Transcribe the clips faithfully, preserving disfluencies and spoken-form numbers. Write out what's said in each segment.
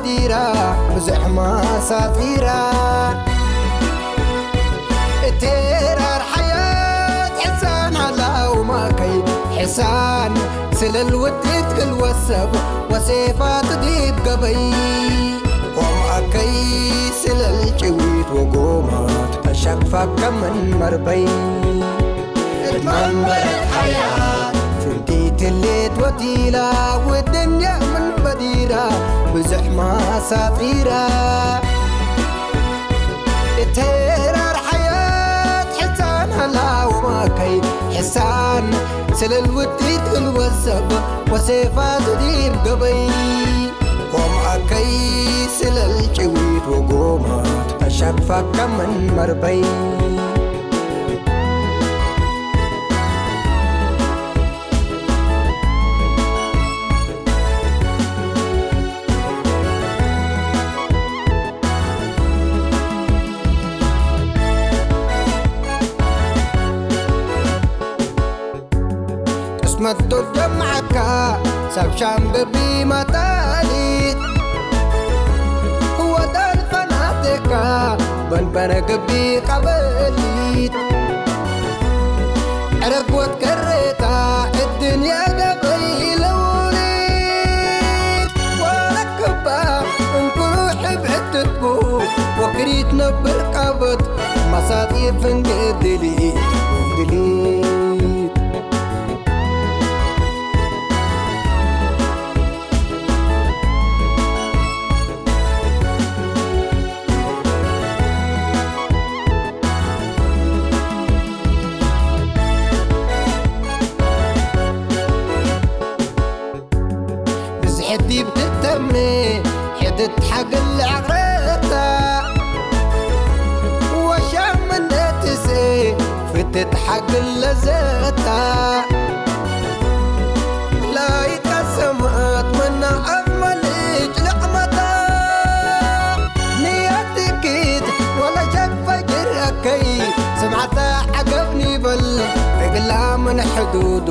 ዲራ ብዝሕ ማሳጢራ፣ እቴራር ሓያት ሕሳን ሀላው ማከይ ሕሳን፣ ስለል ውዲት ክል ወሰብ ወሴፋት ዲብ ገበይ፣ ወማከይ ስለል ጭዊት ወጎማት ተሸቅፈከ ምን መርበይ። እት መንበረት ሐያት ፍንቲት ህሌት ወቲላ፣ ወድንያ ምን በዲራ ብዝሕ ማሳጢራ። እት ሄራር ሐያት ሕሳን ሀላ ወማከይ ሕሳን፣ ስለል ውዲት እግል ወሰብ ወሴፋቱ ዲብ ገበይ። ወማከይ ስለል ጭዊት ወጎማት ተሸቅፈከ ምን መርበይ። ቅስመት ዶል ጀምዐካ፣ ሰብ ሻም ግቢ መጣሊት፣ ወዳል ፈናቴካ፣ በንበረ ግቢ ቀበሊት፣ ዕረግ ወትከሬታ፣ እድንያ ገበይ ለውሊት፣ ወረክባ እንኩሩ ሕብዕትትኩ፣ ወክሪት ነብር ቀበት፣ መሳጢ ፍንጌ ድሊት፣ ድሊት። ብዝሕት ዲብ ትተምኔ፣ ሕድት ሓግል ለዐቅረታ፣ ወሻም እንዴ ትሴ፣ ፍትት ሓግል ለዘታ። ላይት ቀሰመት መና አፍ መልጭ ለቅመታ። ንያት እኪት ወለሸክ ፈጅር አከይ፣ ስምዓታ ዐገብ ኒበል፣ እግላ ምን ሕዱዱ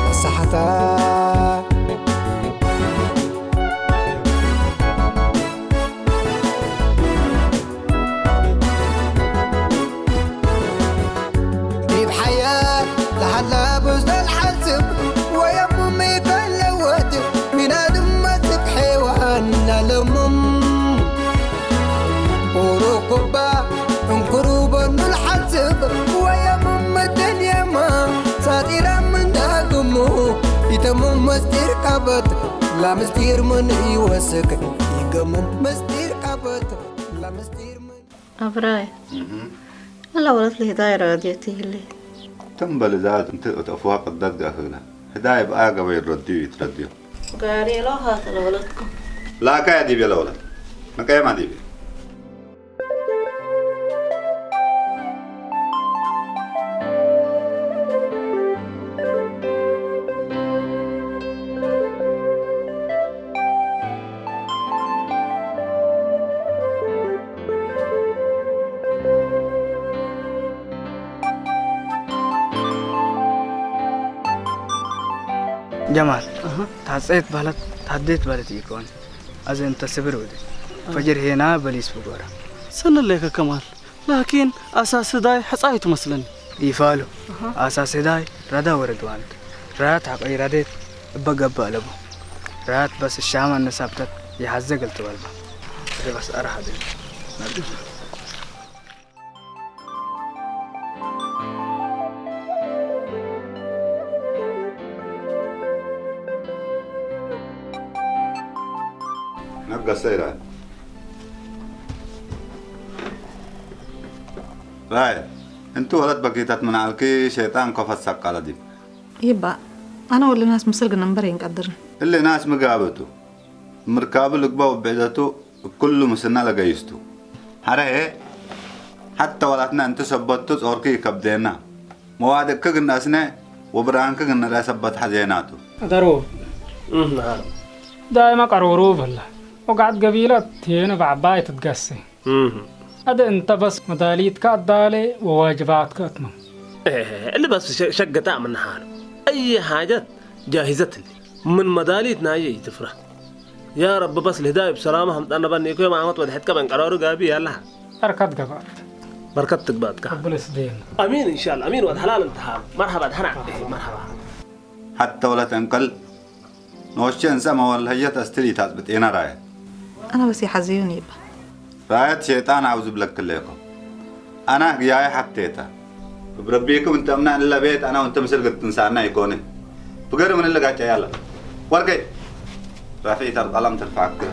መሳሐታ። ዲብ ሐያት ለሀላ ብዝደል ሐስብ፣ ወየሙም ኢተለወት፣ ምን አድም መስክ ሐይዋን ለለሙም። ኡሩኩባ እንክሩ በኑ ለሐስብ፣ ወየሙም ድንየማ ሳጢራ ምን ዳግሙ፣ ኢተሙም መስጢር ቀበት፣ ለምስጢር ምን ኢወስክ፣ ኢገሙም መስጢር ቀበት፣ ለምስጢር ምን አብራይ፣ እህ። እለ ወለት ለህዳይ ራድዮ ቲ ህሌት። ትም በል እዛ እንቲ እት አፍዋ ቅደት ገአክለ። ህዳይ እብ አያ ገበይ ረድዩ ኢትረድዩ። ጋሪ ሎ ሃተ ለወለትኩም። ላካያ ዲብየ ለወለት። መቀየማ ዲብየ። ጀማል፣ አሃ። ታጸየት በህለት ታዴት በህለት ኢኮን። አዜ እንተ ስብር ወዴ። አሃ። ፈጅር ሄና በሊስ ብጎራ። ሰኒ ሌከ ከማል። ላኪን አሳስ ህዳይ ሕጻይቱ መስለኒ። ኢፋሉ። አሃ። አሳስ ህዳይ ረዳ ወረድዋንት። ራት ሐቆይ ረዴት እበ ገብእ አለቡ። ራት በስ ሻመ እንሳብተት የሐዘ ገልቱ በልባ። እደ በስ አረ ሐደ። ነገሰ ይላል። ራየ፣ እንቱ ወለት በኪተት ምን አልኪ ሸይጣን ኮፈት ሰቀለ ዲብ። ይባ፣ አነ ወለ ናስ ምስል ግነ እምበር ኢንቀድርን። እሊ ናስ ሚ ጋብእ ቱ? ምርካቡ ልግበእ ወብዕደቱ እብ ኩሉ ምስልነ ለገይስ ቱ። ሐረ ህዬ፣ ሐተ ወላትነ እንቲ ሰበት ቱ ጾርኪ ኢከብዴና። መዋድቅኪ ግነ አስነ ወብርሃንኪ ግነ ለሰበት ሐዜና ቱ። አደሮ። እም፣ ነዓም። ዳይመ ቀሮሩብ ህለ። ወጋዕድ ገቢለት ህዬ እብ ዐባይ ትትገሴ። እህ። አደ እንተ በስ መዳሊትከ አዳሌ ወዋጅባትከ አትመም። እህ፣ እሊ በስ ሸ-፣ ሸገታ ምን ሓሉ። አይ ሓጀት ጃሂዘት እሊ። ምን መዳሊት ናየ ኢትፍረህ። ያ ረቢ በስ ልህዳዩ ብሰላመ ሐምጠነ በኒኮ ዮም ዓመት ወድሐትከ በንቀራሩ ጋቢ ያለሀ። በርከት ገብአት። በርከት ትግባትከ። ቅቡል እስዴን። አሚን እንሻላ አሚን ወድ ሐላል እንተ ሀብ። መርሐባ ደሐና መርሐባ። ሐተ ወለት እንቅል ኖሼ እንሰመ ወለህየት አስትል ኢታጽብጤነ ራየት። አነ በስ ይሐዝዩኒ እበ። ራየት ሼጣን አውዝ ብለክሌኮ። አነ ግያዬ ሐቴተ። እብ ረቢክም እንተ እምነ እለ ቤት አነ ወእንተ ምስል ግድ ትንሳና ኢኮኒ። ፍገር ምን እለ ጋጨ ያለ። ወርቄ። ራፊዕ ተልቀለም ተልፋክር።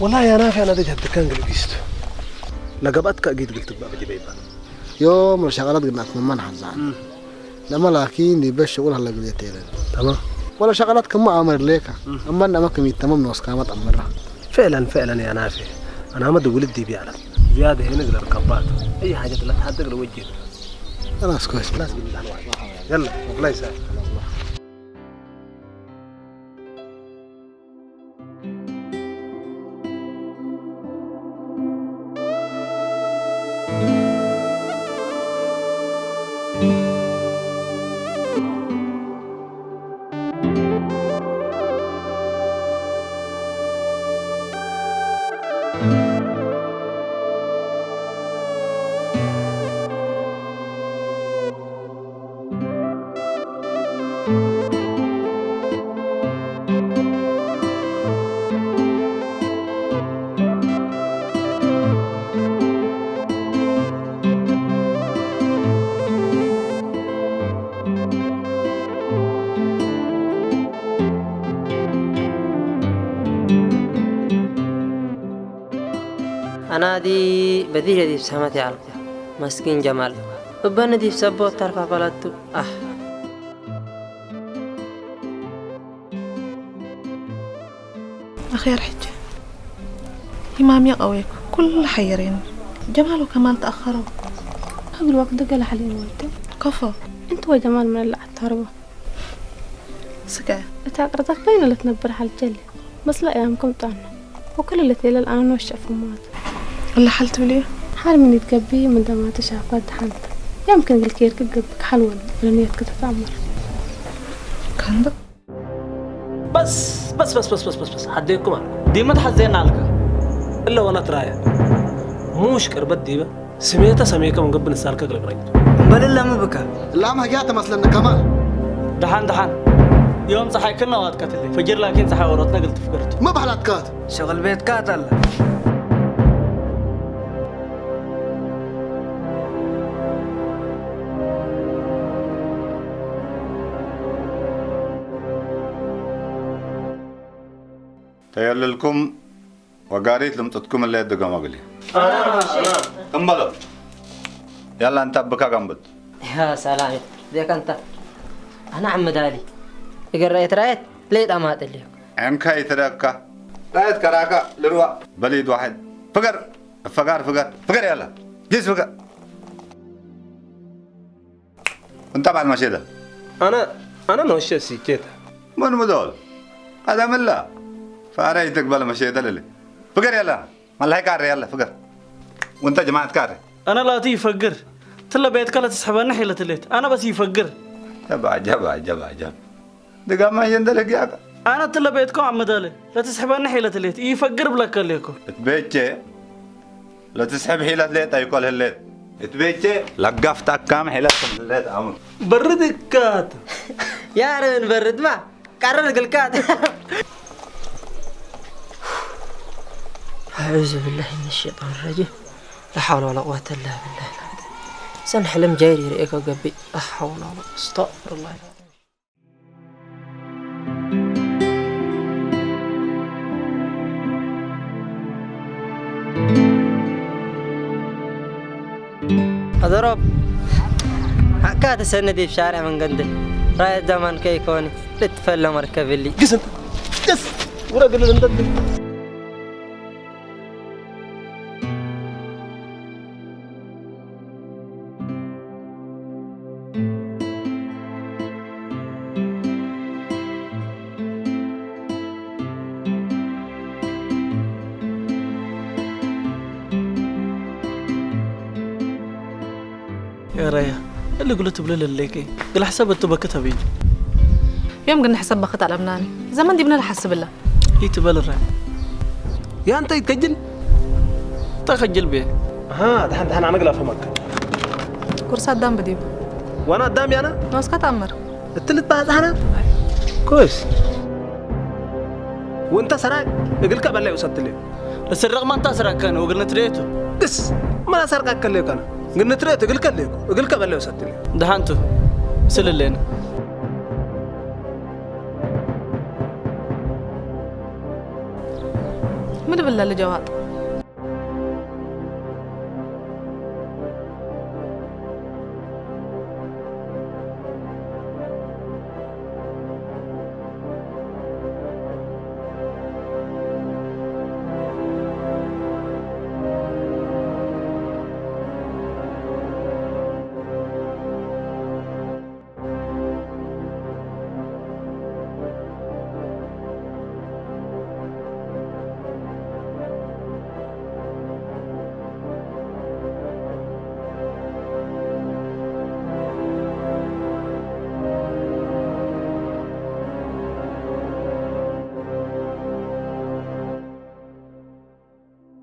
ወላሂ ያ ናፊ አነ ደጅ ሀድካን ግልቢስቱ። ለገብአትከ እጊት እግል ትግበእ በጅበይባ። ዮም ለሸቀለት ግናት መማን ሐዛን። እም። ለመ ላኪን ዲበ ሽቁል ሀለ ግብየት የለን። ተማም። ወለ ሸቀለት ክመ አመር ሌከ። እም። አማን አመ ክም ይተመም ኖስካመ ጠምራ። ፍዕለን፣ ፍዕለን ያ ናፊ። አናመ ድውልት ዲብዬ ዐለት። ዝያድ ሄነ እግል አርከባቱ። አይ ሓጀት ለትሐድግ ለወጅህ። خلاص كويس. خلاص بالله الواحد. يلا، الله يسهل. አናዲ በዲር ዲብ ሰመት ይዐልኩ፣ መስኪን ጀማል። እበኒ ዲብ ሰቦት ተርፋ ፈለቱ። አህ። አኽያር ሕቼ ህማምየ ቀዌኩ፣ ኩሉ ሐየሬኒ። ጀማል ወከማል ተአኸረው። እግል ወቅት ገለ ሐሊም ወልደ። ከፎ። እንቱ ወጀማል ምን ለአታርቦ። ስከ። እት አቅርተክ በይነ ለትነብር ሐል ጀሌ። በስ ለአያምኩም ጣኑ። ወክል ለቴለል አነ ኖሽ ሸፍማት። እለ ሐል ትብልዮ? ሐል ምን ይትገብእ ምን ደማተ ሻፋት ደሐንተ። የምክን እግል ኬርክ ገብክ ሐል ወለ፣ ወለ ንየትክ ተትአመር። ከንዶ። በስ፣ በስ፣ በስ፣ ሐዴኩም አልኩ። ዲመ ተሐዜና አልከ። እለ ወለት ራየ። ሙሽ ቅርበት ዲበ። ስሜተ ሰሜከ ምን ገብእ ንሳልከ እግለ ቅረይቱ። እምበል እለ ሚ ብከ? እላም ህግያት መስለነ ከማል። ደሐን ደሐን። ዮም ጸሓይ ክልነ ዋትከትሌ። ፈጅር ላኪን ጸሓይ ኦሮትነ እግል ትፍገርቱ። ሚ በህላትካት? ሸቅል ቤትካት አለ። ተየልልኩም ወጋሪት ልምጥትኩም እለ ድገሞ እግልዬ። እምበሎ። ያላ እንተ አብካ ገንብት። ያ ሰላም። ዜከ እንተ። አነ ዐምድ አሊ። እግል ረአየት ራየት ሌጣ ማጥልዮ። ዕንካ ኢትረካ። ራየት ከራካ ልርዋ። በሊድ ዋሕድ። ፍገር። እፈጋር ፍገር። ፍገር ያላ። ጊስ ፍገር። እንተ በዐል መሼደ። አነ፣ አነ ኖሼ ሲቼተ። ምን ምዶል? አዳም እላ። ፋረ ኢትቅበል መሼደ ለሊ። ፍገር የለ። መላሂ ቃሬ የለ፣ ፍገር። ወንተ ጀማዐት ቃሬ። አነ ላቲ ይፈግር። ትለ ቤትከ ለትስሕበኒ ሒለት ሌት። አነ በስ ይፈግር። ጀባ፣ ጀባ፣ ጀባ፣ ጀባ። ድጋማ የንደልክ ያቀ። አነ ትለ ቤትከ አመዳለ። ለትስሕበኒ ሒለት ሌት። ይፈግር ብለከ ሌኮ። እት ቤቼ ለትስሕብ ሒለት ሌት አይኮል ህሌት። እት ቤቼ ለጋፍት አካም ሒለት ክም ህሌት አምር። በርድ እካት። ያረን በርድማ ቀረር ግልካት። أعوذ بالله من الشيطان الرجيم. لا حول ولا قوة إلا بالله العظيم. ሰን ሕልም ጃይር ይርኤከ ገብእ። لا حول ولا، أستغفر الله العظيم. አዘሮብ፣ ሐቃ ተሰነ ዲብ ሻርዕ ምን ገንድል ራየት ዘማን ከይኮኒ ልትፈለ መርከብ እሊ። ግስ እንተ፣ ግስ! ውረድ እግል እንተ። ኤረየ፣ እሊ እግሉ ትብሎ ለሌከ፣ እግል ሕሰብ እቱ በክት ሀቤኒ። ዮም ግን ሕሰብ በክት አለብናኒ። ዘመን ዲብነ ለሐስብ እለ። ኢትበል ራይ። ያንተ ኢትከጅል? ተከጅል ቤ። አሃ፣ ደሐን፣ ደሐን፣ አነ እግል አፍህመከ። ኩርሲ አዳም ብዲቡ። ወአነ አዳም ያነ? ኖስከ ተአምር። እትሊ ትባጻሐነ? ኮይስ። ወእንተ ሰራቅ እግልከ በላይ ወሰትሌ። ለስረቅ ማንታ ስረቀን ወእግል ንትርኤቱ። ግስ፣ ምን አሰርቀከ ሌከነ? እግል ንትርኤቱ እግልከ ሌኩ፣ እግልከ በላይ ወሰትሌ። ደሐንቱ፣ ስልሌነ። ምን ብለ ልጀዋጥ?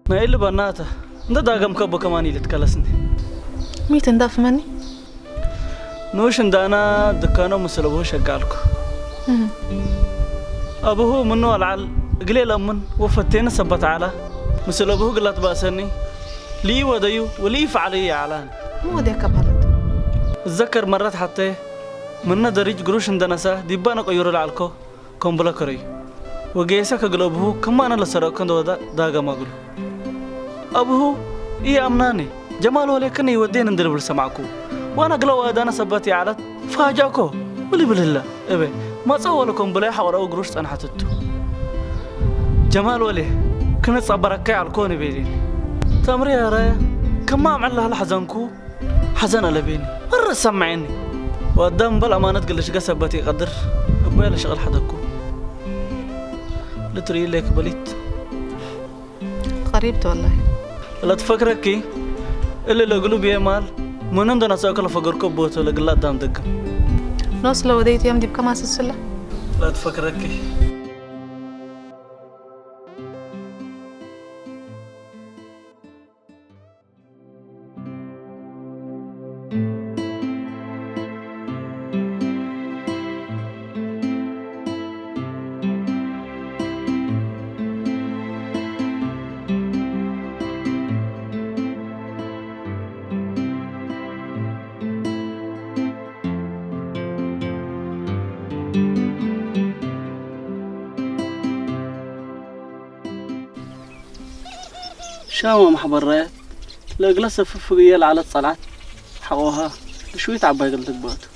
ናይ እሊ በናተ እንደ ዳገምከ እቡ ከማን ኢልትከለስኒ። ሚ ቲ እንደ አፍህመኒ? ኑሽ እንዳና ድካኖ ምስል አቡሁ ሸጋልኩ። እህ። አቡሁ ምኑ አልዓል እግሌ ለምን ወፈቴኒ ሰበት ዐላ። ምስል አቡሁ ግላት ባሰኒ። ልኢወደዩ ወልኢፈዓለዩ ይዐላኒ። ሚ ወዴከ በህለት? እዘከር መረት ሐቴ ምነ ደሪጅ ግሩሽ እንደ ነሳ ዲባ ነቀዩሩ ለዐልኮ። ኮምብለ ከረዩ ወጌሰ ከእግል አቡሁ ክመ አነ ለሰረቅኩ እንደ ወደ ዳገመ እግሉ። አቡሁ ኢአምናኒ፣ ጀማል ወሌክን ኢወዴን እንዴ ልብል ሰምዐኩ። ወአነ እግለ ወአዳነ ሰበት ይዐለት ፋጃኮ ምን ልብል ህለ እበ መጽኦ ወለኮምብለዩ ሐቆረኡ ግሩሽ ጸንሐት እቱ። ጀማል ወሌ፣ ክነጸበረከ ይዐልኮኒ ቤሌኒ። ተምሪ አራየ፣ ክመ አምዕል ለህለ ሐዘንኩ፣ ሐዘን አለቤኒ። መረ ሰምዔኒ። ወአዳም እምበል አማነት ግልሽገ ሰበት ኢቀድር፣ እበ ለሸቅል ሐደግኩ። ልትርኢ ሌክ በሊት። ቀሪብ ተ ወላሂ። ለትፈክረኪ፣ እሊ ለእግሉ ብዬ ማል፣ ምኑ እንዶ ነሰአከ ለፈገርኮ ቦቶ ለእግለ አዳም ደግም። ኖስ ለወደይቱ የም ዲብከ ማስስለ። ለትፈክረኪ። ሻማ መሕበራያት ለእግለ ሰፍፍ ፍግየ ለዐለት ጸልዓት ሐቆሃ ለሽዊት ዐባይ እግል ትግበእ ቱ።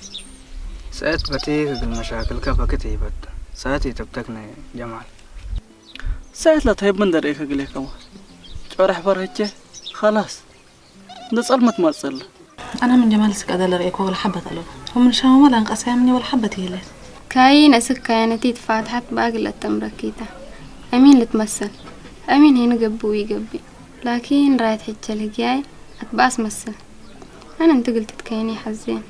ሰእት በቲክ እግል መሻክልከ በክት ኢበተ። ሰእት ኢትብተክነ ጀማል። ሰእት ለተህይብ ምን ደርኤከ እግሌ ከማን ጮረሕ በርህቼ። ኸላስ። እንደ ጸልመት ማጸለ። አነ ምን ጀማል እስክ አደለ ርኤኮ ወለ ሐበት አለቡ። ወምን ሻሙመ ለአንቀሰያ ምኒ ወለ ሐበት ይህሌት። ካይን እስክ ካይነቲት ፋትሐት በአግል አተምረኪታ። አሚን ልትመሰል። አሚን ሄን ገብኡ ይገብእ። ላኪን ራየት ሕቸል ህግያይ አትበአስ መስል። አነ እንቲ ግልትት ካይኒ ሐዜን።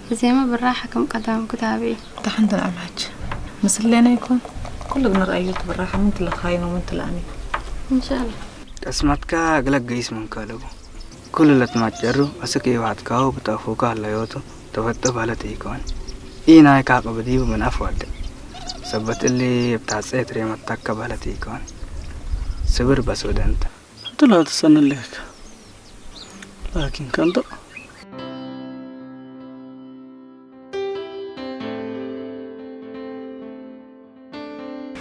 ህዜመ ብራሐ ክም ቀዳምኩ ታብዒ። ተሐንትን አምሐች። ምስሌነ ይኮን። ኩሉ እግል ንርአዩ ቱ ብራሐ ምን ትለካይን ወምን ትለአሚን። እንሻአላህ። ቅስመትከ እግለ ገይስ ምንከ አለቡ። ኩሉ ለትማጨሩ አስክ ኢወሐድካሁ ብጠፉከ ሀለዮቱ ተፈጦ በህለት ኢኮን። ኢናይከ ሐቅ ብዲቡ ምን አፍ ወዴ። ሰበት እሊ እብ ታጽየት ሬመታከ በህለት ኢኮን። ስብር በስ ወደ እንተ። እቱ ለአትሰኒ ሌከ ላኪን ከንቶ።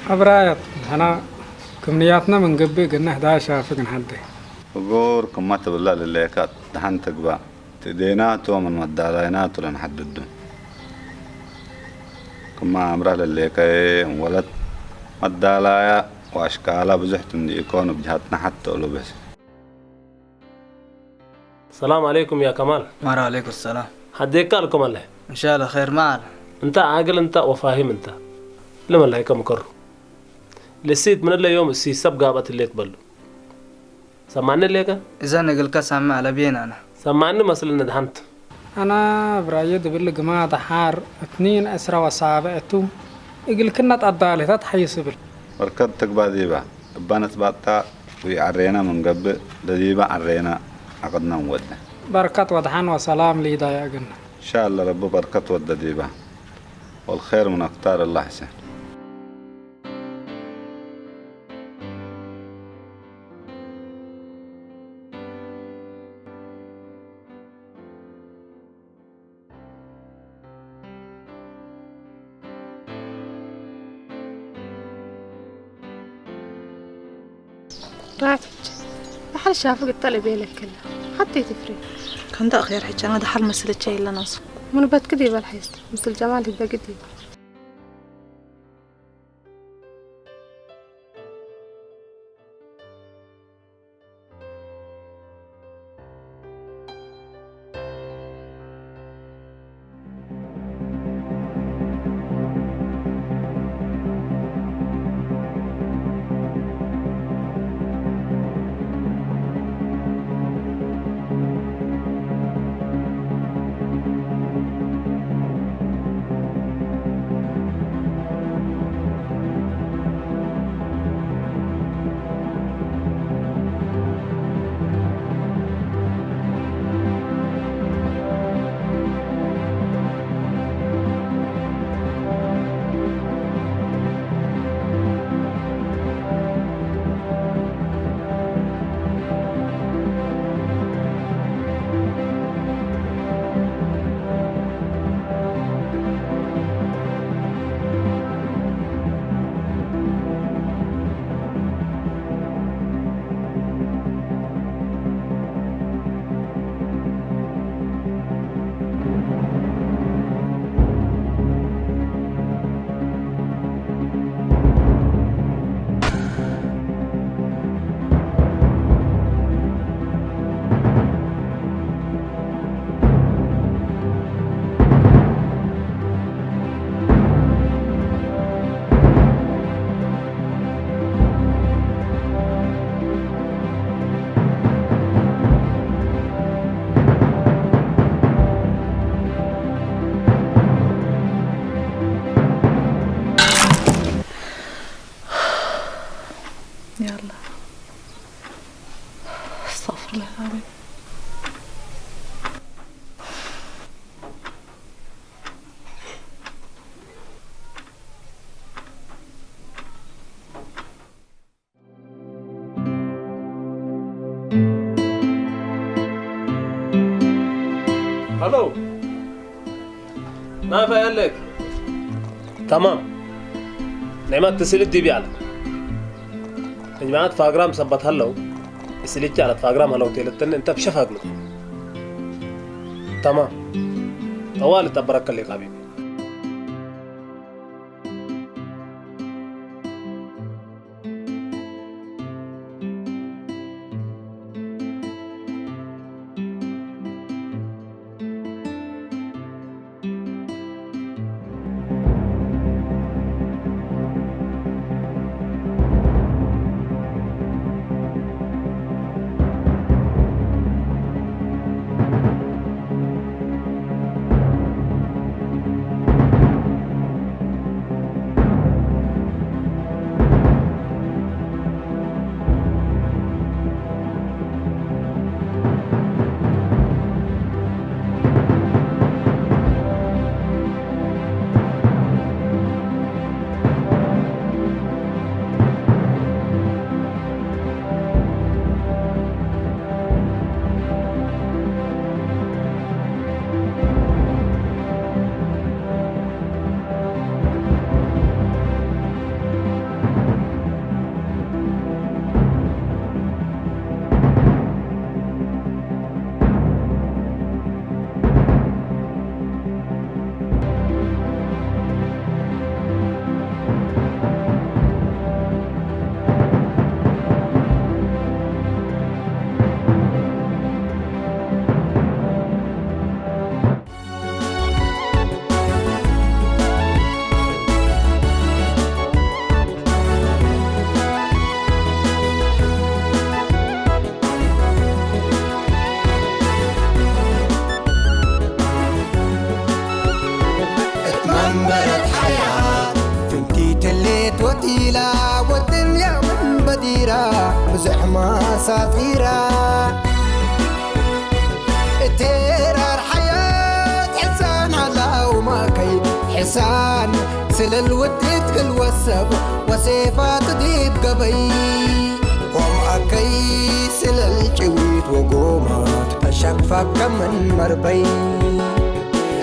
አብራያት፣ ንሕና ክም ንያትነ ምን ገብእ፣ ግነ ህዳይ ሻፍግ ነሐዴ። ፍጉር ክመ ትብለ ለሌከ ደሐን ትግበእ። ትእዴናቱ ወምን መዳላይናቱ ለነሐድዱ። ክመ አምረ ለሌከ ወለት መዳላያ ወአሽካላ ብዙሕ ቱ እንዲ ኢኮን፣ እብ ጀሀትነ ሐቴ እሉ ብስ። ሰላም ዐለይኩም ያ ከማል። ማራ ዐለይኩም ሰላም። ሀዴካ አልኩም አለ። እንሻአላህ ኸይር ማ አለ። እንተ ዓግል እንተ ወፋሂም እንተ። ለመላይከ ምከሩ። ለእሲት ምን እለ ዮም እሲት ሰብ ጋብአት ህሌት በሉ። ሰማኒ ሌከ? እዘን እግልከ ሳምዕ አለብዬን አነ። ሰማኒ መስልኒ ደሐንት። አና እብ ራየ ዲብሊ ግማት ደሓር እትኒን ዕስረ ወሳብዕ ቱ፣ እግልክነ ጠዳሊተ ተሐይስ እብል። በርከት ትግባእ ዲበ፣ እበ ነጽባጣ ወኢዐሬነ ምን ገብእ፣ ለዲበ ዐሬነ ዐቅድነ እንወዴ። በርከት ወደሐን ወሰላም ሊዳየ እግልነ። እንሻአለ ረቢ በርከት ወዴ ዲበ፣ ወልኼር ምን አክታር እለ ሕሴን። ራትች፣ ደሐር ሻፍግ እተ ለቤለክለ፣ ሐቴ ትፍሬ። ከንተ አኽያር ሕጨና ደሐር መስልቼ ይለናሱ። ምን በትክ ዲበ ለሐይስ፣ ምስል ጀማል ህበ ግድ ይበ። يلا. استغفر الله العظيم. ሀሎ፣ ናይፋ ያለክ? ተማም። ኔመት ትስል ዲብ ያለ። እጅማዓት ፋግራም ሰበት ሀለው፣ እስልቻ ዐለት ፋግራም ሀለው ቴለተኒ እንተ ብሸፋግ ንቁ። ተማም። ጠዋል እጠበረከ ሌክ ሐቢቢ። ሳፊራ። እቴራር ሐያት ሕሳን ሀላው ማከይ ሕሳን ስለል ውድት ክል ወሰብ ወሴፋት ዲብ ገበይ። ወም አከይ ስለል ጭዊት ወጎማት ተሸቅፈከ ምን መርበይ።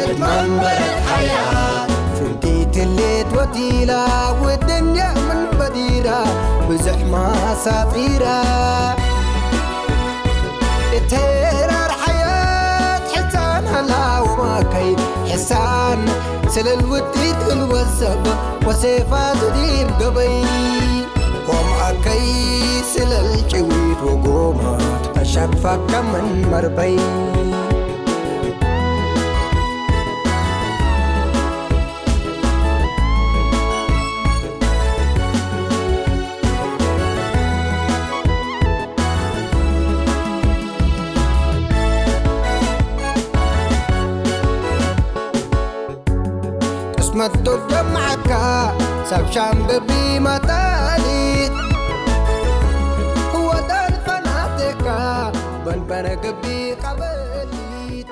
እት መንበረት ሐያት ፍንቲት ህሌት ወቲላ፣ ወድንያ ምን በዲራ ብዝሕ ማሳጢራ። እት ሄራር ሐያት ሕሳን ሀላ ወማከይ ሕሳን፣ ስለል ውዲት እልወሰብ ወሴፋቱ ዲብ ገበይ። ወም አከይ ስለል ጭዊት ወጎማት አሻቅፋከ ምን መርበይ። ቅስመት ዶል ጀምዐካ ሰብ ሻም ገቢ መጣሊት፣ ወዳል ፈናቴካ በንበረ ገቢ ቀበሊት።